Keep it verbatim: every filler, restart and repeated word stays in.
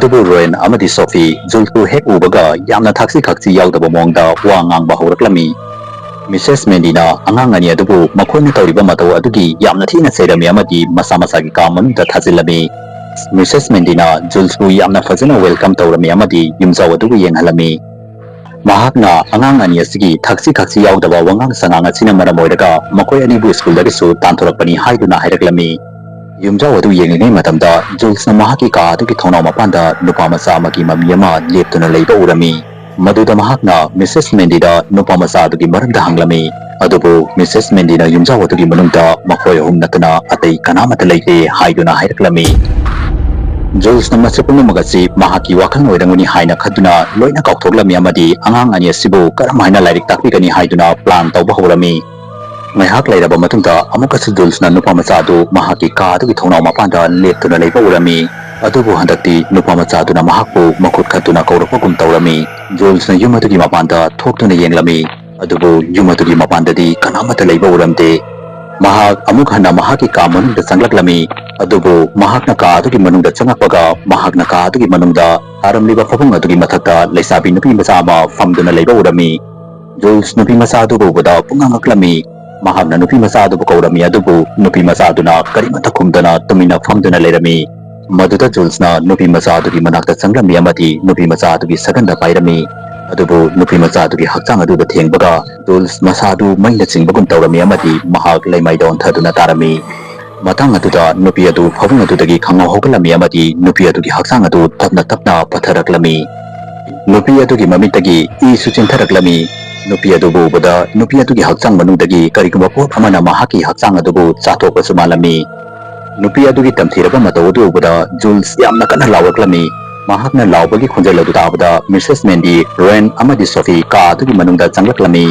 ꯑꯗꯨꯕꯨ ꯔꯣꯌꯟ ꯑꯃꯗꯤ ꯁꯣꯐꯤ ꯖꯨꯜꯁꯄꯨ ꯍꯦꯛ ꯎꯕꯒ ꯌꯥꯝꯅ ꯊꯛꯁꯤ ꯈꯥꯛꯁꯤ ꯌꯥꯎꯗꯕ ꯃꯑꯣꯡꯗ ꯋꯥ ꯉꯥꯡꯕ ꯍꯧꯔꯛꯂꯝꯃꯤ꯫ ꯃꯤꯁꯦꯁ ꯃꯦꯟꯗꯤꯅ ꯑꯉꯥꯡ ꯑꯅꯤ ꯑꯗꯨꯕꯨ ꯃꯈꯣꯏꯅ ꯇꯧꯔꯤꯕ ꯃꯇꯧ ꯑꯗꯨꯒꯤ ꯌꯥꯝꯅ ꯊꯤꯅ ꯆꯩꯔꯝꯃꯤ ꯑꯃꯗꯤ ꯃꯁꯥ ꯃꯁꯥꯒꯤ ꯀꯥ ꯃꯅꯨꯡꯗ ꯊꯥꯖꯤꯜꯂꯝꯃꯤ꯫ ꯃꯤꯁꯦꯁ ꯃꯦꯟꯗꯤꯅ ꯖꯨꯜꯁꯄꯨ ꯌꯥꯝꯅ ꯐꯖꯅ ꯋꯦꯜꯀꯝ ꯇꯧꯔꯝꯃꯤ ꯑꯃꯗꯤ ꯌꯨꯝꯖꯥꯎ ꯑꯗꯨꯕꯨ ꯌꯦꯡꯍꯜꯂꯝꯃꯤ꯫ ꯃꯍꯥꯛꯅ ꯑꯉꯥꯡ ꯑꯅꯤ ꯑꯁꯤꯒꯤ ꯊꯛꯁꯤ ꯈꯥꯛꯁꯤ ꯌꯥꯎꯗꯕ ꯋꯥꯉꯥꯡ ꯁꯉꯥꯡ ꯑꯁꯤꯅ ꯃꯔꯝ ꯑꯣꯏꯔꯒ ꯃꯈꯣꯏ ꯑꯅꯤꯕꯨ ꯁ꯭ꯀꯨꯜꯗꯒꯤꯁꯨ ꯇꯥꯟꯊꯣꯔꯛꯄꯅꯤ ꯍꯥꯏꯗꯨꯅ ꯍꯥꯏꯔꯛꯂꯝꯃꯤ꯫ ꯌꯨꯝꯖꯥꯎ ꯑꯗꯨ ꯌꯦꯡꯂꯤꯉꯩ ꯃꯇꯝꯗ ꯖꯨꯜꯁꯅ ꯃꯍꯥꯛꯀꯤ ꯀꯥ ꯑꯗꯨꯒꯤ ꯊꯣꯡꯅꯥꯎ ꯃꯄꯥꯟꯗ ꯅꯨꯄꯥ ꯃꯆꯥ ꯑꯃꯒꯤ ꯃꯃꯤ ꯑꯃ ꯂꯦꯞꯇꯨꯅ ꯂꯩꯕ ꯎꯔꯝꯃꯤ꯫ ꯃꯗꯨꯗ ꯃꯍꯥꯛꯅ ꯃꯤꯁꯦꯁ ꯃꯦꯟꯗꯤꯗ ꯅꯨꯄꯥ ꯃꯆꯥ ꯑꯗꯨꯒꯤ ꯃꯔꯝꯗ ꯍꯪꯂꯝꯃꯤ꯫ ꯑꯗꯨꯕꯨ ꯃꯤꯁꯦꯁ ꯃꯦꯟꯗꯤꯅ ꯌꯨꯝꯖꯥꯎ ꯑꯗꯨꯒꯤ ꯃꯅꯨꯡꯗ ꯃꯈꯣꯏ ꯑꯍꯨꯝ ꯅꯠꯇꯅ ꯑꯇꯩ ꯀꯅꯥꯃꯠꯇ ꯂꯩꯇꯦ ꯍꯥꯏꯗꯨꯅ ꯍꯥꯏꯔꯛꯂꯝꯃꯤ꯫ ꯖꯨꯜꯁꯅ ꯃꯁꯤ ꯄꯨꯝꯅꯃꯛ ꯑꯁꯤ ꯃꯍꯥꯛꯀꯤ ꯋꯥꯈꯜ ꯑꯣꯏꯔꯝꯒꯅꯤ ꯍꯥꯏꯅ ꯈꯟꯗꯨꯅ ꯂꯣꯏꯅ ꯀꯥꯎꯊꯣꯛꯂꯝꯃꯤ ꯑꯃꯗꯤ ꯑꯉꯥꯡ ꯑꯅꯤ ꯑꯁꯤꯕꯨ ꯀꯔꯝ ꯍꯥꯏꯅ ꯂꯥꯏꯔꯤꯛ ꯇꯥꯛꯄꯤꯒꯅꯤ ꯍꯥꯏꯗꯨꯅ ꯄ꯭ꯂꯥꯟ ꯇꯧꯕ ꯍꯧꯔꯝꯃꯤ꯫ ꯉꯥꯏꯍꯥꯛ ꯂꯩꯔꯕ ꯃꯇꯨꯡꯗ ꯑꯃꯨꯛꯀꯁꯨ ꯖꯨꯜꯁꯅ ꯅꯨꯄꯥ ꯃꯆꯥ ꯑꯗꯨ ꯃꯍꯥꯛꯀꯤ ꯀꯥ ꯑꯗꯨꯒꯤ ꯊꯣꯡꯅꯥꯎ ꯃꯄꯥꯟꯗ ꯂꯦꯞꯇꯨꯅ ꯂꯩꯕ ꯎꯔꯝꯃꯤ꯫ ꯑꯗꯨꯕꯨ ꯍꯟꯗꯛꯇꯤ ꯅꯨꯄꯥ ꯃꯆꯥ ꯑꯗꯨꯅ ꯃꯍꯥꯛꯄꯨ ꯃꯈꯨꯠ ꯈꯠꯇꯨꯅ ꯀꯧꯔꯛꯄꯒꯨꯝ ꯇꯧꯔꯝꯃꯤ꯫ ꯖꯨꯜꯁꯅ ꯌꯨꯝ ꯑꯗꯨꯒꯤ ꯃꯄꯥꯟꯗ ꯊꯣꯛꯇꯨꯅ ꯌꯦꯡꯂꯝꯃꯤ꯫ ꯑꯗꯨꯕꯨ ꯌꯨꯝ ꯑꯗꯨꯒꯤ ꯃꯄꯥꯟꯗꯗꯤ ꯀꯅꯥꯃꯠꯇ ꯂꯩꯕ ꯎꯔꯝꯗꯦ꯫ ꯃꯍꯥꯛ ꯑꯃꯨꯛ ꯍꯟꯅ ꯃꯍꯥꯛꯀꯤ ꯀꯥ ꯃꯅꯨꯡꯗ ꯆꯪꯂꯛꯂꯝꯃꯤ꯫ ꯑꯗꯨꯕꯨ ꯃꯍꯥꯛꯅ ꯀꯥ ꯑꯗꯨꯒꯤ ꯃꯅꯨꯡꯗ ꯆꯪꯂꯛꯄꯒ ꯃꯍꯥꯛꯅ ꯀꯥ ꯑꯗꯨꯒꯤ ꯃꯅꯨꯡꯗ ꯊꯥꯔꯝꯂꯤꯕ ꯐꯃꯨꯡ ꯑꯗꯨꯒꯤ ꯃꯊꯛꯇ ꯂꯩꯁꯥꯕꯤ ꯅꯨꯄꯤ ꯃꯆꯥ ꯑꯃ ꯐꯝꯗꯨꯅ ꯂꯩꯕ ꯎꯔꯝꯃꯤ꯫ ꯖꯨꯜꯁ ꯅꯨꯄꯤ ꯃꯆꯥ ꯑꯗꯨꯕꯨ ꯎꯕꯗ ꯄꯨꯡꯉꯛ ꯉꯛꯂꯝꯃꯤ꯫ ꯃꯍꯥꯛꯅ ꯅꯨꯄꯤ ꯃꯆꯥ ꯑꯗꯨꯕꯨ ꯀꯧꯔꯝꯃꯤ, ꯑꯗꯨꯕꯨ ꯅꯨꯄꯤ ꯃꯆꯥ ꯑꯗꯨꯅ ꯀꯔꯤꯃꯠꯇ ꯈꯨꯝꯗꯅ ꯇꯨꯃꯤꯟꯅ ꯐꯝꯗꯨꯅ ꯂꯩꯔꯝꯃꯤ꯫ ꯃꯗꯨꯗ ꯖꯨꯜꯁꯅ ꯅꯨꯄꯤ ꯃꯆꯥ ꯑꯗꯨꯒꯤ ꯃꯅꯥꯛꯇ ꯆꯪꯂꯝꯃꯤ ꯑꯃꯗꯤ ꯅꯨꯄꯤ ꯃꯆꯥ ꯑꯗꯨꯒꯤ ꯁꯒꯟꯗ ꯄꯥꯏꯔꯝꯃꯤ꯫ ꯑꯗꯨꯕꯨ ꯅꯨꯄꯤ ꯃꯆꯥ ꯑꯗꯨꯒꯤ ꯍꯛꯆꯥꯡ ꯑꯗꯨꯗ ꯊꯦꯡꯕꯒ ꯖꯨꯜꯁ ꯃꯁꯥꯗꯨ ꯃꯩꯅ ꯆꯤꯡꯕꯒꯨꯝ ꯇꯧꯔꯝꯃꯤ ꯑꯃꯗꯤ ꯃꯍꯥꯛ ꯂꯩꯃꯥꯏꯗ ꯑꯣꯟꯊꯗꯨꯅ ꯇꯥꯔꯝꯃꯤ꯫ ꯃꯇꯥꯡ ꯑꯗꯨꯗ ꯅꯨꯄꯤ ꯑꯗꯨ ꯐꯃꯨꯡ ꯑꯗꯨꯗꯒꯤ ꯈꯪꯍꯧ ꯍꯧꯒꯠꯂꯝꯃꯤ ꯑꯃꯗꯤ ꯅꯨꯄꯤ ꯑꯗꯨꯒꯤ ꯍꯛꯆꯥꯡ ꯑꯗꯨ ꯇꯞꯅ ꯇꯞꯅ ꯄꯠꯊꯔꯛꯂꯝꯃꯤ꯫ ꯅꯨꯄꯤ ꯑꯗꯨꯒꯤ ꯃꯃꯤꯠꯇꯒꯤ ꯏꯁꯨ ꯆꯦꯟꯊꯔꯛꯂꯝꯃꯤ꯫ ꯅꯨꯄꯤ ꯑꯗꯨꯕꯨ ꯎꯕꯗ ꯅꯨꯄꯤ ꯑꯗꯨꯒꯤ ꯍꯛꯆꯥꯡ ꯃꯅꯨꯡꯗꯒꯤ ꯀꯔꯤꯒꯨꯝꯕ ꯄꯣꯠ ꯑꯃꯅ ꯃꯍꯥꯛꯀꯤ ꯍꯛꯆꯥꯡ ꯑꯗꯨꯕꯨ ꯆꯥꯊꯣꯛꯄꯁꯨ ꯃꯥꯜꯂꯝꯃꯤ꯫ ꯅꯨꯄꯤ ꯑꯗꯨꯒꯤ ꯇꯝꯊꯤꯔꯕ ꯃꯇꯧ ꯑꯗꯨ ꯎꯕꯗ ꯖꯨꯜꯁ ꯌꯥꯝꯅ ꯀꯟꯅ ꯂꯥꯎꯔꯛꯂꯝꯃꯤ꯫ ꯃꯍꯥꯛꯅ ꯂꯥꯎꯕꯒꯤ ꯈꯣꯟꯖꯦꯜ ꯑꯗꯨ ꯇꯥꯕꯗ ꯃꯤꯁꯦꯁ ꯃꯦꯟꯗꯤ, ꯔꯣꯌꯟ ꯑꯃꯗꯤ ꯁꯣꯐꯤ ꯀꯥ ꯑꯗꯨꯒꯤ ꯃꯅꯨꯡꯗ ꯆꯪꯂꯛꯂꯝꯃꯤ꯫